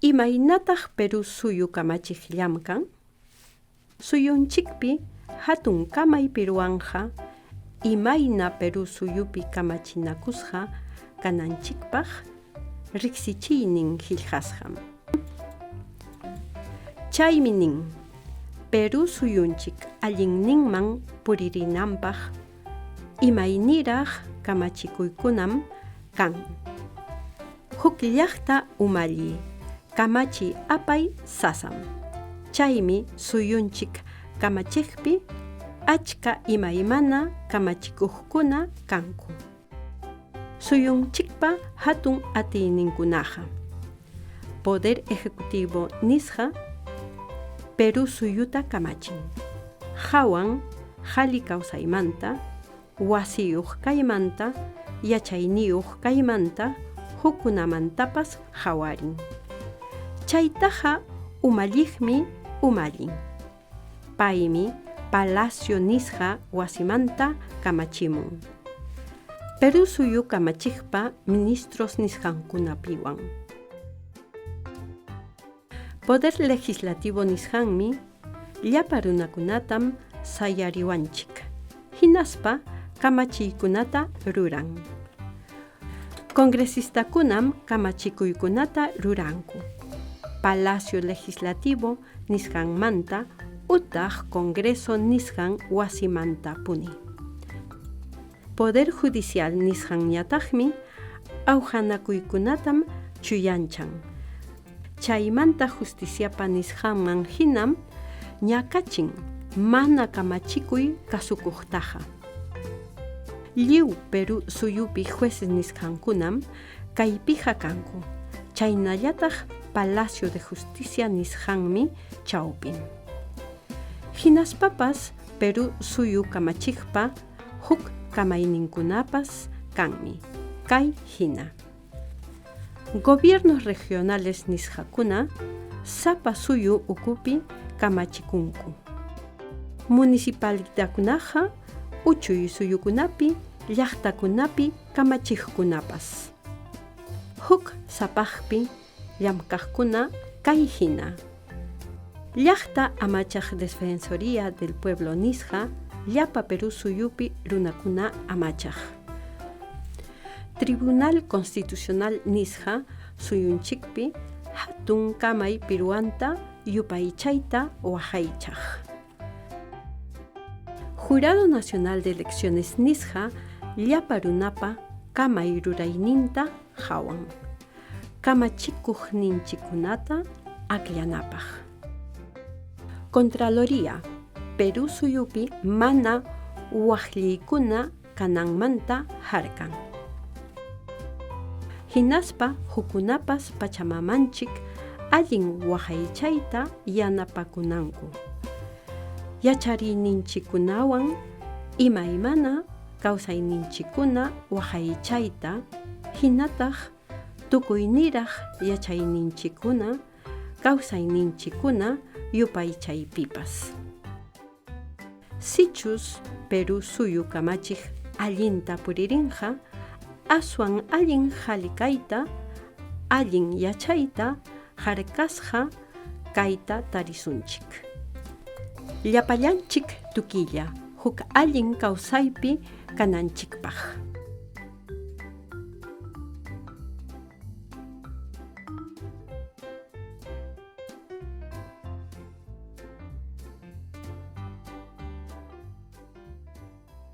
Imaynataq Perú suyu kamachiq llamkan? Suyunchikpi hatun kamay pirwanqa imayna Perú suyupi kamachinakusqa kananchikpaq riqsichiynin qillqasqam. Chaymi nin, Perú suyunchik allinninman puririnanpaq imayniraq kamachikuykunam kan. Huk llaqta umalli kamachiy apay sasam. Chaymi suyunchik kamachiqpi achka imaymana kamachikuqkuna kanku. Suyunchikpa hatun atiyninkunaqa Poder Ejecutivo nisqa Perú suyuta kamachin. Hawan qhali kawsaymanta, wasiyuq kaymanta, yachayniyuq kaymanta, hukkunamantapas hawarin. Chaytaqa umalliqmi umallin. Paymi Palacio nisqa wasimanta kamachimun. Perú suyu kamachiqpa ministros nisqankunapiwan. Poder Legislativo nisqanmi llapa runakunatam sayariwanchik, hinaspa kamachiykunata ruran. Congresistakunam kamachikuykunata ruranku. Palacio Legislativo nisqanmanta utaq Congreso nisqan wasimantapuni. Poder Judicial nisqanñataqmi awqanakuykunatam chuyanchan. Chaymanta justiciapa nisqanman hinam ñakachin mana kamachikuy kasukuqtaqa. Lliw Perú suyupi jueces nisqankunam kaypiqa kanku, chaynallataq Palacio de Justicia nisqanmi chawpin. Hinaspapas Perú suyu kamachiqpa huk kamayninkunapas kanmi, kay hina. Gobiernos regionales nisqakuna sapa suyu ukupi kamachikunku. Municipalidadkunaqa uchuy suyukunapi, llaqtakunapi kamachiqkunapas. Huk sapaqpi llamkaqkuna kay hina. Llaqta amachaq Defensoría del Pueblo nisqa llapa Perú suyupi runakuna amachaq. Tribunal Constitucional nisqa suyunchikpi hatun kamay pirwanta yupaychayta waqaychaq. Jurado Nacional de Elecciones nisqa llapa runapa kamay rurayninta hawan. Kamachikuqninchikkunata akllanapaq. Contraloría, Perú suyupi mana waqlliykuna kananmanta harkan. Hinaspa hukkunapas pachamamanchik allin waqaychayta yanapakunanku. Yachariyninchikkunawan imaymana kawsayninchikkuna waqaychayta hinataq tukuyniraq yachayninchikkuna kawsayninchikkuna yupaychaypipas. Sichus Perú suyu kamachiq allinta puririnqa, aswan allin qhali kayta, allin yachayta, harkasqa kayta tarisunchik. Llapallanchik tukilla huk allin kawsaypi kananchikpaq.